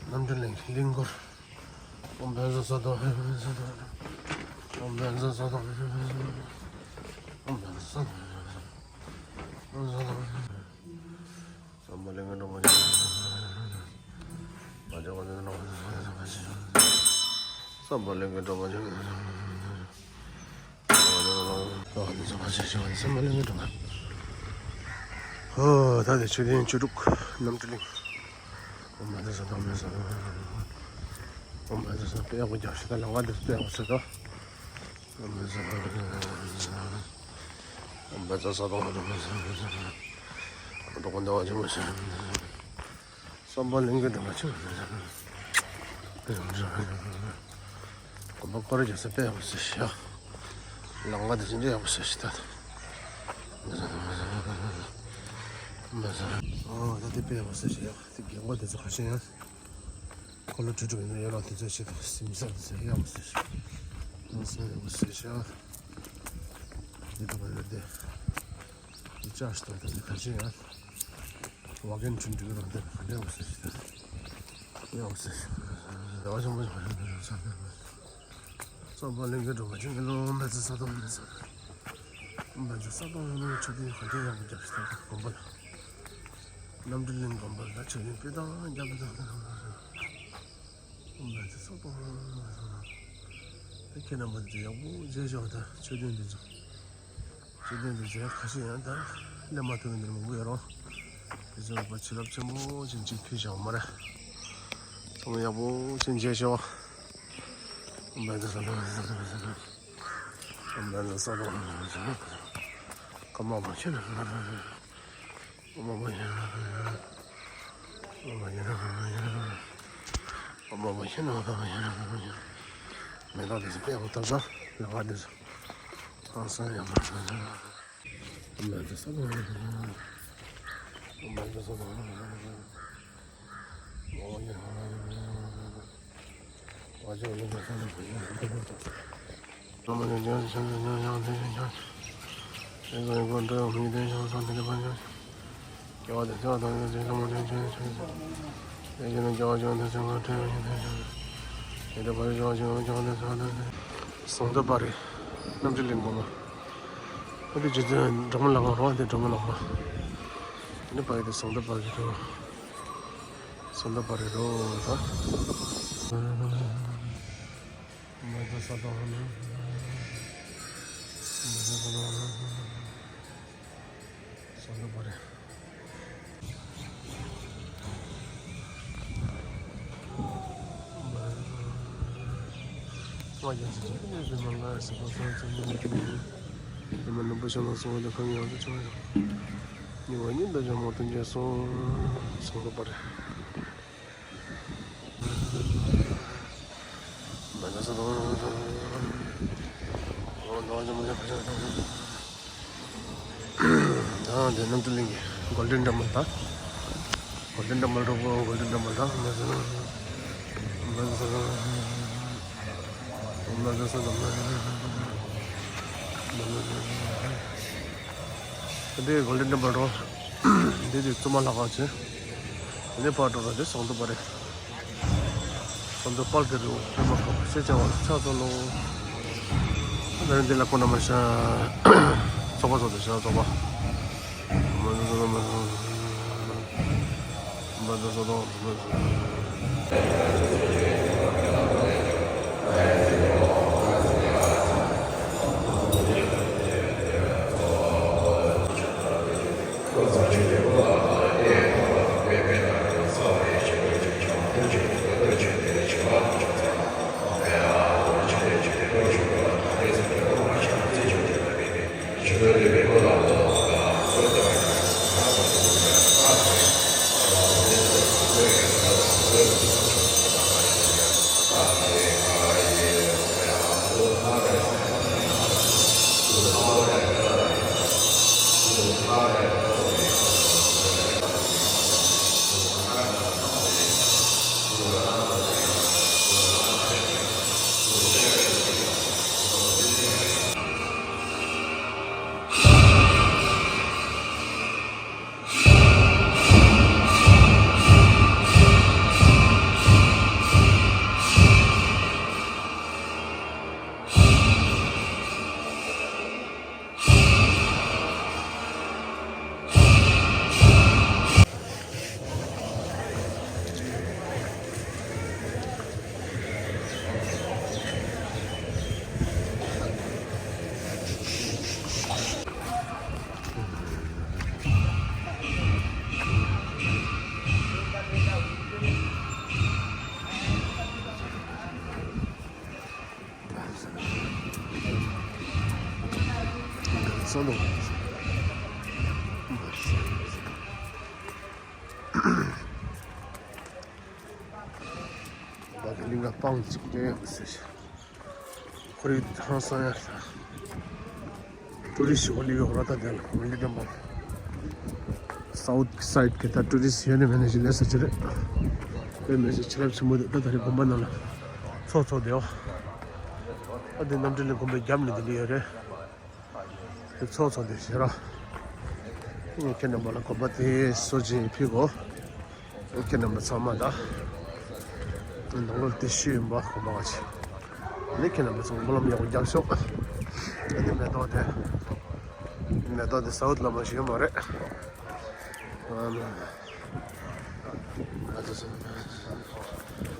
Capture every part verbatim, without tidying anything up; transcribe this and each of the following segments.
རྣམ་འདྲེན་གླིང་སྐོར། ཨོཾ་བཛྲ་སཏྭ་ཧ་ར་བཛྲ་སཏྭ། ཨོཾ་བཛྲ་སཏྭ་ཧ་ར་བཛྲ་སཏྭ། ཨོཾ་བཛྲ་སཏྭ་ཧ་ར་བཛྲ་སཏྭ། ཨོཾ་བཛྲ་སཏྭ་ཧ་ར་བཛྲ་སཏྭ། སམྦྷ་ལིང་ག་གྲོ་མ་ཆེན་པོ། སམྦྷ་ལིང་ག་གྲོ་མ་ཆེན་པོ། ཨོ་ད་དེ་མཆོད་རྟེན་བཅུ་དྲུག་རྣམ་འདྲེན་གླིང་། ཨོཾ་བཛྲ་སཏྭ་ཧ་ར་བཛྲ་སཏྭ། ཨོཾ་བཛྲ་སཏྭ་དཔེ་ཡག་པོ་རྒྱབ་ཤིག་ད་ལམ་ཁ་འདིར་དཔེ་ཡག་པོ་བཟོས་ཏོ། ཨོཾ་བཛྲ་སཏྭ་ཧ་ར་བཛྲ་སཏྭ། ཨོཾ་བཛྲ་སཏྭ་ཧ་ར་བཛྲ་སཏྭ། སམྦྷ་ལིང་ག་གྲོ་མ་ཆེན་པོ། དགོན་པ་སྐོར་ར་རྒྱག་ས་དཔེ་ཡག་པོ་བཟོས་ཤག་ལམ་ཁ་དེ་ཅི་འདྲ་ཡག་པོ་བཟོས་ཤག་ད། ཨོ་ད་དེ་དཔེ་ཡག་པོ་བཟོས་ཤག་ད་རྒན་གོག་དེ་ཚོ་ཁ་ཤས་ཡང་འཁོར་ལོ་བྲུས་བྲུས་ཡིན་ན་ཡོད་ལ། དེ་ཚོ་ཆེད་དུ་གཟིམ་ས་དེ་ཚོ་ཡག་པོ་བཟོས་ཤག་ད་ས་ཡག་པོ་བཟོས་ཤག་འདི་ད་བར་ཡོད་དེ། འདི་ཅག་ཤི་ད་ད་འདི་ད་ཅི་ཡང་། བ་གན་ཁྲུན་ཏྲི་རོ་འདི་ག་འདྲ་ཡོད་ཟེར་ཤི་ད། ཡོད་ཟེར་ཤི། རེ་བ་ཆེན་པོ་ཞིག་མ་རེད་ཟེར་ས་དེར་མ། སམྦྷ་ལིང་ག་གྲོ་མ་ཆེན་པོ་ལོ་འབད་རྩོལ་ས་དང་མི་ས། འབད་རྩོལ་ས་དང་མི་ཆོས་དེ་ག་འདྲ་ཡག་པོ་རྒྱབ་ཤི་ད་དགོན་པ་ལ། རྣམ་འདྲེན་གླིང་དགོན་པ་ལ་ཆོས་དེ་དཔེ་དང་རྒྱབ་དང་། འབད་རྩོལ་ས་དང་མི་ས། ད་ཁྱེད་རྣམ་པ་འདི་ཚོ་ཡག་པོ་མཇལ་ཤོག་ད་མཆོད་རྟེན་འདི་ཚོ། མཆོད་རྟེན་འདི་ཚོ་ཁ་ཤས་ཡང་ད་སླེབས་མ་ཐུབ་མཁན་འདི་མང་པོ་ཡོད་རེད། དེ་ཚོ་ཡག་པོ་བྱིན་རླབས་ཆེན་པོ་ཅིག་ཅིག་ཕུལ་བཞག་མ་རེད། ཚང་མ་ཡག་པོ་ཅིག་མཇལ་ཤོག་འབད་རྩོལ་ས་དང་མི་ས། འབད་རྩོལ་ས་དང་མི་ས། ཀརྨ་པ་ཁྱེད་རྣམ་པ། མེ་ཏོག་དེ་ཚོ་དཔེ་ཡག་པོ་བཏབ་ཤག་ལམ་ཁ་དེ་ཚོ། ཨང་སང་ཡག་པོ། མེ་ཏོག་ས་དང་། མེ་ཏོག་ས་དང་། ཟངས་མདོག་དཔལ་རི་རྣམ་འདྲེན་གླིང་དགོན་པ། ཨ་དེ་རྗེ་བཙུན་སྒྲོལ་མ་ལག་པ་རོ། ཨ་དེ་སྒྲོལ་མ་ལག་པ། ཨ་ནི་ཕ་གི་དེ་ཟངས་མདོག་དཔལ་རི་རོ། ཟངས་མདོག་དཔལ་རི་རོ་ད། མ་ད་ས་དང་ཧ་ན། མ་ད་ས་དང་ཧ་ན། ཟངས་མདོག་དཔལ་རི། མ་ཡིན་ཟེར་ཅིག་ནས་བི་མ་ལ་ཟེར་བ་སོང་ཙང་མི་འདུག་བི་མ་ནུ་བུ་ཤ་ན་སོང་བ་དང་ཁམས་ཡག་ཏུ་བྱུང་ཡོད། ཉི་མ་ཉི་ཟླ་ཇོ་མོ་དུ་འགྱེལ་སོང་། ཟངས་མདོག་དཔལ་རི། ད་འདི་རྣམ་གྲོལ་གླིང་གི་གོལ་ཌེན་ཊེམ་པལ་ད། གོལ་ཌེན་ཊེམ་པལ་རོ། གོལ་ཌེན་ཊེམ་པལ་ད། འདི་གོལ་ཌེན་ཊེམ་པལ་རོ། འདི་དེ་བཙུན་མ་ལྷ་ཁང་བྱས། འདི་ཕར་འགྲོ་ར་འདི་ཟངས་མདོག་དཔལ་རི། ཟངས་མདོག་དཔལ་གྱི་རི་བོ་པདྨ་དཀར་པོ་ཞེས་བྱ་བ་ལ་ཕྱག་འཚལ་ལོ། ད་རེས་འདི་ལ་ཁོང་རྣམ་པ་ཤ་ཚོགས་པ་ཚོགས་ཏེ་ཤ་ཚོགས་པ། སོང་འདུག་ད་གི་གླིང་ག་སྤང་གཅིག་སྟོན་ཡག་ཟེར། ཁོ་རེ་ཧང་སང་ཡ་ས། ཊུ་རི་སི་ཧོ་ལི་གི་ཧོ་ར་ད་དེ་ལ་མི་ལི་དམ་པ། སའུ་ཐི་སའི་ཌི་གི་ད་ཊུ་རི་སི་ཡོད་ནི་མེད་ནི་ཞིག་ལས་ས་ཅི་རེད། དཔེ་མེད་ཞིག་ཆེ་རབས་ཆེན་མོ་དེ་ད་ད་རེ་དགོན་པ་ནང་ལ་ཚོགས་ཚོགས་དེའོ། ད་དེ་རྣམ་འདྲེན་གླིང་དགོན་པའི་རྒྱབ་ནས་དེ་འདྲ་ཡོད་རེད། དེ་ཚོགས་ཚོགས་དེ་ཞེ་ར། ངས་ཁྱེད་རྣམ་པ་ལ་དགོན་པ་དེ་གསོ་སྦྱིན་ཕུལ་གོ། ཁྱེད་རྣམ་པ་ཚང་མ་ད། ནང་ལོགས་དེ་ཤི་ཡིན་པ་གོ་མ་བ་ཆེ། ནི་ཁྱེད་རྣམ་པ་ཚང་མ་ལམ་ཡག་པོ་རྒྱབ་ཤོག་ཨ་ནི་མེ་ཏོག་དེ། མེ་ཏོག་དེ་སའུ་ཐི་ལ་མ་ཞིག་ཡོད་མ་རེད། ཨ་ནི། ང་ཚོ་སོང་།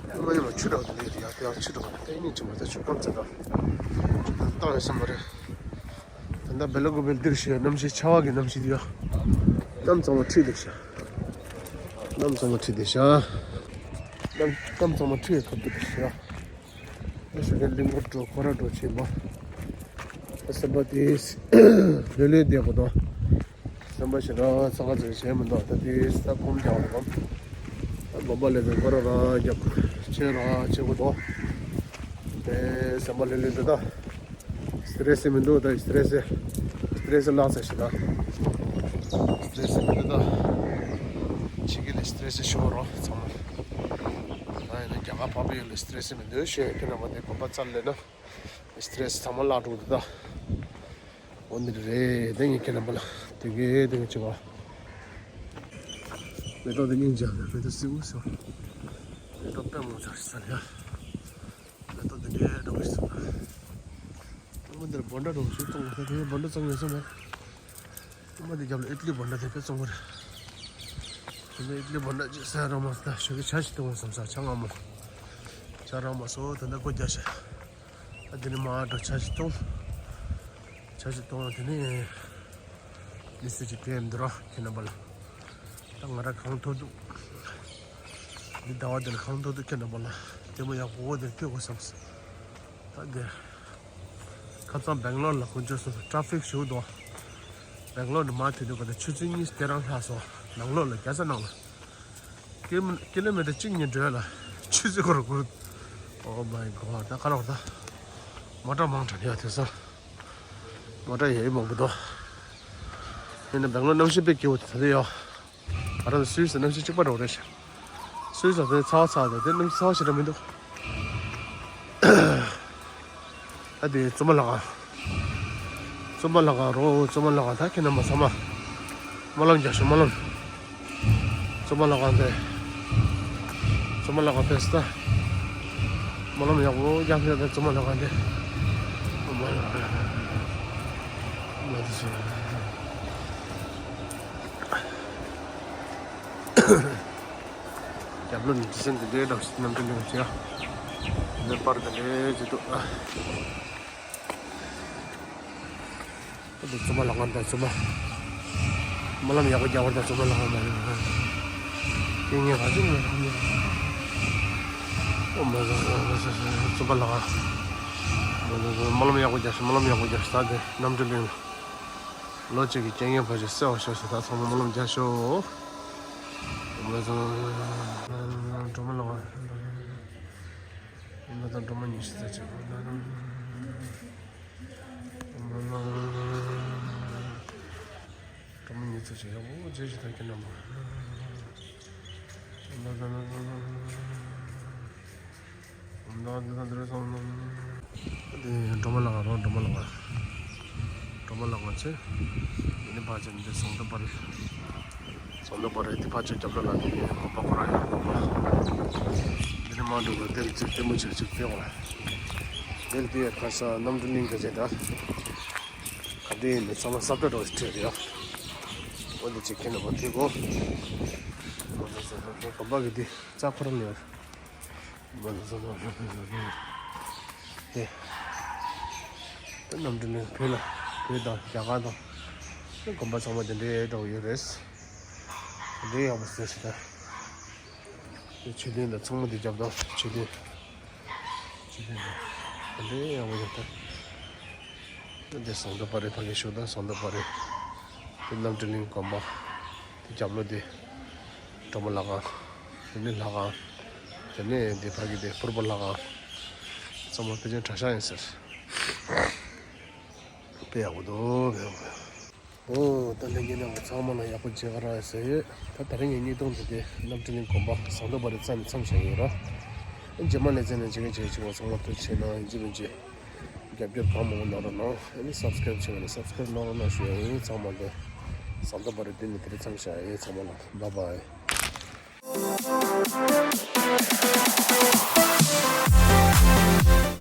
ཨ་མ་ཡོད་མ་ཆུ་འདྲ་བོ་དེ་འདྲ་ཡོད་དེ་ཡག་དེ་ཡག་ཆུ་འདྲ་བོ་དེ་གཉིས་ཆུ་མ་ད་ཆུ་སྐམ་ཚ་འདྲ། ཆུ་ད་བཏང་ཡོད་ས་མ་རེད། ད་ལྟ་བེ་ལ་ཀུ་བེ་ལ་འདིར་ཤི་ཡ་གནམ་གཤིས་ཆར་པ་གི་གནམ་གཤིས་འདི་ཡ། གནམ་གཙང་མ་འཁྲིགས་འདུག་ཤག་གནམ་གཙང་མ་འཁྲིགས་འདུག་ཤག་གནམ་གནམ་གཙང་མ་འཁྲིགས་ཡ་ཁབ་ཏུ་འདུག་ཤག་ཨ་ཤུ་གི་གླིང་སྐོར་འགྲོ་ཁོ་ར་འགྲོ་བྱེད་པ། ཨ་སེམས་པ་དེ་ལྷོད་ལྷོད་བསྡད་དགོས་དོ། སེམས་པ་ཞེ་དྲག་ཚ་ག་ཚ་ག་བྱས་མི་འདུག་ད་དེ་ས་ཁོམ་རྒྱག་དགོས་དོ། ད་དགོན་པ་ལས་པའི་སྐོར་ར་རྒྱབ་ཆེན་ར་བྱེད་དགོས་དོ། དེ་སེམས་པ་ལྷོད་ལྷོད་འདུག་ད། སི་ཏྲེ་སི་མི་འདུག་ད་སི་ཏྲེ་སི། སི་ཏྲེ་སི་ལགས་ས་ཞིག་ད། སི་ཏྲེ་སི་མི་འདུག་ད། ཕྱི་རྒྱལ་ལ་སི་ཏྲེ་སི་ཤོར་རོ་ཚང་མ། ད་ཡིན་ན་རྒྱ་གར་བབས་ཡོད་ལ་སི་ཏྲེ་སི་མི་འདུག་ཤོད་ཁྱེད་རྣམ་པ་དེ་དགོན་པ་ཚར་ལས་ན། སི་ཏྲེ་སི་ཚང་མ་བརླག་འགྲོ་འདུག་ད། འོ་འདི་རེད་དེ་ངས་ཁྱེད་རྣམ་པ་ལ་དེ་གས་དེ་གས་བྱེད་པ། མེ་ཏོག་དེ་སྙིང་རྗེ་མེད་མེ་ཏོག་སེའུ་སོ། མེ་ཏོག་དཔེ་མང་ཆར་ས་ལ་ཡ། ད་ལྟ་འདི་འདྲའི་འགྲོ་གི་སོང་། ཨ་མ་འདིར་སྦོ་ཌར་འགྲོ་ཞིག་གཏོང་བ་ད་དེ་སྦོ་ཌར་གཙང་ཡོད་ས་མེད། ཨ་མ་འདི་རྒྱབ་ལ་ཨི་ཏི་ལི་སྦོ་ཌར་དེ་དཔེ་གཙང་པོ་རེད། དེ་ནས་ཨི་ཏི་ལི་སྦོ་ཌར་ཅིག་ཟ་རག་མ་སོང་ད་ཞོགས་ཀྱི་ཇ་ཞིག་གཏོང་བ་བསམ་ས་ཇ་མངར་མོ། ཇ་རག་མ་སོང་ད་ལྟ་སྒོ་རྒྱག་ཤག་ད་དེ་ནས་མར་འགྲོ་ཇ་ཞིག་གཏོང་། ཇ་ཞིག་གཏོང་དེ་ནས། མི་སེར་གྱི་དེ་འདི་ར་ཁྱེད་རྣམ་པ་ལ། ད་ང་ར་གང་ཐུབ་ཐུབ། འདི་ཟླ་བ་འདིར་གང་ཐུབ་ཐུབ་ཁྱེད་རྣམ་པ་ལ་ལྟད་མོ་ཡག་པོ་འདིར་སྤྲོད་དགོས་བསམས། ད་འདིར། ཁ་སང་སྦེང་ལོར་ལ་ཁོང་ཚོས་སུ་ཊ་ཕིག་ཞུ་དོ། སྦེང་ལོར་ནས་མར་ཐོན་དུས་ག་ད་ཆུ་ཚོད་གཉིས་དེ་རང་ལྷག་སོང་ནང་ལོགས་ལ་རྒྱ་ས་ནང་ལ། ཀི་ལོ་མི་ཊར་གཅིག་གཉིས་འགྲོ་ཡ་ལ་ཆུ་ཚོད་འགོར་འགོར། Oh my god ད་ག་རེ་ད། མོ་ཊ་མང་དྲགས་ཡ་དེ་ས། མོ་ཊ་ཡ་ཡི་མང་པོ་འདུག་ཡིན་ན་སྦེང་ལོར་གནམ་གཤིས་དཔེ་སྐྱིད་པོ་དེ་ད་ལྟ་ཡོད། ང་རང་སུད་སི་གནམ་གཤིས་གཅིག་པ་འདྲ་བོ་རེད་ཤག་སུད་སི་དེ་ཚ་བ་ཚ་བ་དེ་གནམ་གཤིས་ཚ་བ་ཞེ་དྲག་མི་འདུག་ད་དེ་བཙུན་མ་ལྷ་ཁང་། བཙུན་མ་ལྷ་ཁང་རོ་བཙུན་མ་ལྷ་ཁང་ད་ཁྱེད་རྣམ་པ་ཚང་མ། སྨོན་ལམ་རྒྱག་ཤོག་སྨོན་ལམ། བཙུན་མ་ལྷ་ཁང་དེ། བཙུན་མ་ལྷ་ཁང་ཕེབས་ད། སྨོན་ལམ་ཡག་པོ་རྒྱག་ཕེབས་ད་བཙུན་མ་ལྷ་ཁང་དེ། སྨོན་ལམ་ཡག་པོ་ཡག་པོ། རྒྱབ་ལོགས་ནས་དྲི་སེན་དེ་འདྲའི་འདྲ་ཞིག་རྣམ་འགྲེལ་ལེན་བྱེད་ཡ། འདི་པར་དེ་འདྲའི་བྱེད་འདུག་ཨ། ཨ་དེ་བཙུན་མ་ལྷ་ཁང་དང་བཙུན་མ། སྨོན་ལམ་ཡག་པོ་རྒྱག་པར་དང་བཙུན་མ་ལྷ་ཁང་མ་རེད། སྐད་ངན་ག་ཚོད་མ་རེད། ཨོ་མ་ཟ་བཙུན་མ་ལྷ་ཁང་། སྨོན་ལམ་ཡག་པོ་རྒྱག་ཤོག་སྨོན་ལམ་ཡག་པོ་རྒྱག་ཤོག་ད་དེ་རྣམ་འགྲེལ་ལེན། ལོ་གཅིག་གི་རྐྱེན་ངན་བར་ཆད་སེལ་བར་ཤོག་ཞེས་ད་ཚང་མ་སྨོན་ལམ་རྒྱག་ཤོག་སྒྲོལ་མ་ལགས། སྒྲོལ་མ་ཉིན་ཤས་ཙམ་བྱེད་དགོས། སྒྲོལ་མ་ཉིན་ཙམ་བྱེད་ཡག་པོ་རྗེས་ཀྱི་ཐག་གི་རྣམ་པ། འདི་དང་འདི་དང་འདི་རེད་སོང་ནམ། འདི་སྒྲོལ་མ་ལགས་རོ། སྒྲོལ་མ་ལགས། སྒྲོལ་མ་ལགས་ཚེ། འདི་ནི་ཕར་ཕྱིན་འདི་ཟངས་མདོག་དཔལ་རི། ཟངས་མདོག་དཔལ་རི་འདི་ཕར་ཕྱིན་རྒྱབ་ལོགས་ལ་འདི་ནི་དགོན་པ་ཁོ་རང་ཡང་དགོན་པ། འདི་ནི་མ་འགྲོ་བར་འདིར་ཚིག་ལྟད་མོ་ཆེ་ཆེ་ཕེབས་པ། འདིར་འདི་ཡང་ཁ་ས་རྣམ་གྲོལ་གླིང་ག་ཅེ་ད། ག་འདྲ་ཡིན་མིན་ཚང་མ་ས་བཀྲ་འདྲ་བོ་ཞིག་བྲིས་རེད་ཡ། འོ་འདི་ཅིག་ཁྱེད་རྣམ་པ་ཐུག་གོ། འོ་འདི་ཚོ་དགོན་པ་གི་འདི་རྩ་ཁོ་རང་ལ་ཡོད། ཨེ། ད་རྣམ་གྲོལ་གླིང་བོད་ལ་བོད་དང་རྒྱ་གར་དང་དགོན་པ་ཚང་མ་དེ་འདྲའི་འདྲ་བོ་ཡོད་རེད། དེ་འདྲའི་ཡག་པོ་ཟེར་ཞིག་ད། དེ་མཆོད་རྟེན་དང་ཚང་མ་དེ་རྒྱབ་དང་མཆོད་རྟེན། མཆོད་རྟེན་དང་དེ་འདྲའི་ཡག་པོ་ཡོད་ད། འདི་ཟངས་མདོག་དཔལ་རི་ཕ་གི་ཤོད་དང་། ཟངས་མདོག་དཔལ་རི། འདི་རྣམ་གྲོལ་གླིང་དགོན་པ། འདི་རྒྱབ་ལོགས་འདི་གྲོ་མོ་ལྷ་ཁང་། འདི་ནི་ལྷ་ཁང་། དེ་ནས་འདི་ཕ་གི་འདི་ཕུར་བུ་ལྷ་ཁང་། ཚང་མ་དཔེ་ཅན་གྲྭ་ཤག་ཡིན་ཟེར། དཔེ་ཡག་པོ་འདུག་དཔེ་ཡག་པོ། ཨོ། ད་ལྷན་རྒྱས་རྣམས་ཚང་མ་ལ་ཡག་པོ་མཇལ་ཁ་རག་ཟེར་ཡོད། ད་ད་རིང་ངའི་བརྙན་ཐུང་དེ་དེ་རྣམ་གྲོལ་གླིང་དགོན་པ་ཟངས་མདོག་དཔལ་རི་རྩ་ནས་མཚམས་བཞག་ཡོད་ར། རྗེས་མ་ལ་རྩ་ནས་མཇལ་མཁན་བྱེད་ཆེན་པོ་ཚང་མ་ཐུགས་རྗེ་ཆེ་གནང་། ཡིན་གཅིག་མིན་གཅིག་རྒྱབ་སྐྱོར་གང་མང་གནང་རོགས་གནང་། ཨ་ནི་སབ་སི་ཀ་རེབ་བྱེད་མཁན་ནི་སབ་སི་ཀ་རེབ་གནང་རོགས་གནང་ཞུ་ཡ་ཡིན། ཚང་མ་ལ་ཟངས་མདོག་དཔལ་རི་འདི་ནས་དེ་རིང་མཚམས་བཞག་ཡ་ཡིན། ཚང་མ་ལ་བཱའི་བཱའི།